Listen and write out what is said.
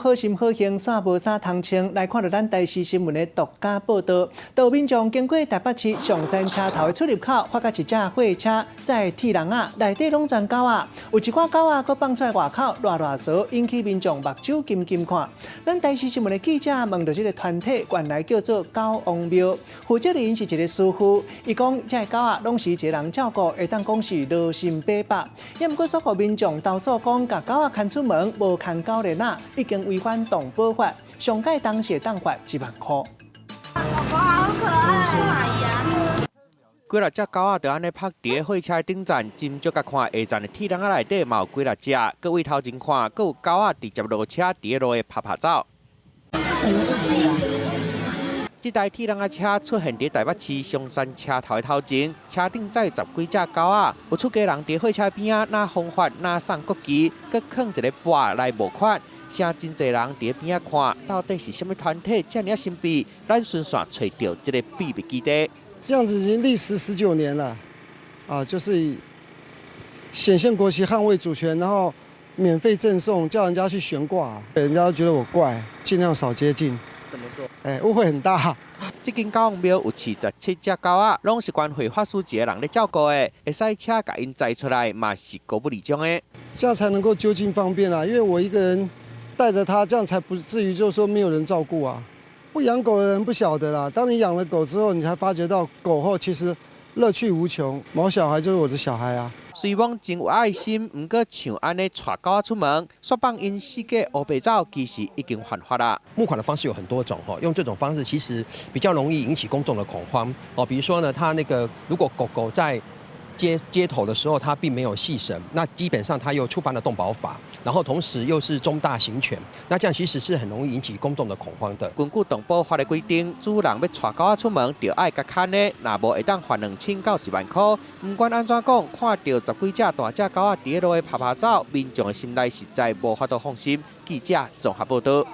好心好行，煞無啥通穿。來看著咱台視新聞的獨家報導，有民眾經過台北市松山車頭的出入口，發覺一隻貨車載鐵籠仔，內底攏全狗仔，有一寡狗仔閣放出來外口賴賴趖，引起民眾目睭金金看。咱台視新聞的記者問著這个團體，原來叫做狗王廟，負責人是一個師傅，伊講這个狗仔攏是一个人照顧，會當講是良心八百。也毋過，煞予民眾投訴講，共狗仔牽出門無牽狗鏈仔，已經違反動保法，上蓋當時會當罰1萬箍。狗狗好可愛呀！幾若隻狗仔就按呢泊佇貨車頂層，斟酌共看下層的鐵籠仔內底嘛有幾若隻，閣位頭前看，閣有狗仔直接落車佇咧路的趴趴走。這台鐵籠仔車出現佇台北市松山車頭的頭前，車頂載十幾隻狗仔，有出家人佇貨車邊仔，若風帆，若送國旗，閣囥一个缽來募款，誠真濟人佇邊仔看，到底是啥物團體遮爾仔神秘？咱順線揣著這个秘密基地。這樣子已經歷時19年了，啊，就是顯現國旗捍衛主權，然後免費贈送，叫人家去懸掛，人家都覺得我怪，盡量少接近。怎麼說？哎，誤會很大。這間狗王廟有47隻狗仔，攏是關會法師一个人咧照顧的，會使車共𪜶載出來，嘛是高不離種的。這樣才能夠就近方便啊，因為我一個人帶着它，這樣才不至於就是說沒有人照顧啊。不養狗的人不曉得啦，當你養了狗之後，你才發覺到狗後其實樂趣無窮。毛小孩就是我的小孩啊。雖罔真有愛心，毋過像按呢帶狗仔出門，煞放𪜶四界烏白走，其實已經犯法啦。募款的方式有很多種，用這種方式其實比較容易引起公眾的恐慌。哦，比如說呢，他那個如果狗狗在街頭的時候，他並沒有繫繩，那基本上他又觸犯了動保法，然後同時又是中大型犬，那這樣其實是很容易引起公眾的恐慌的。根據動保法的規定，主人欲帶狗仔出門，就愛共牽的，若無會當罰2000到1萬箍。毋管按怎講，看著十幾隻大隻狗仔佇咧路的趴趴走，民眾的心內實在無法度放心。記者綜合報導。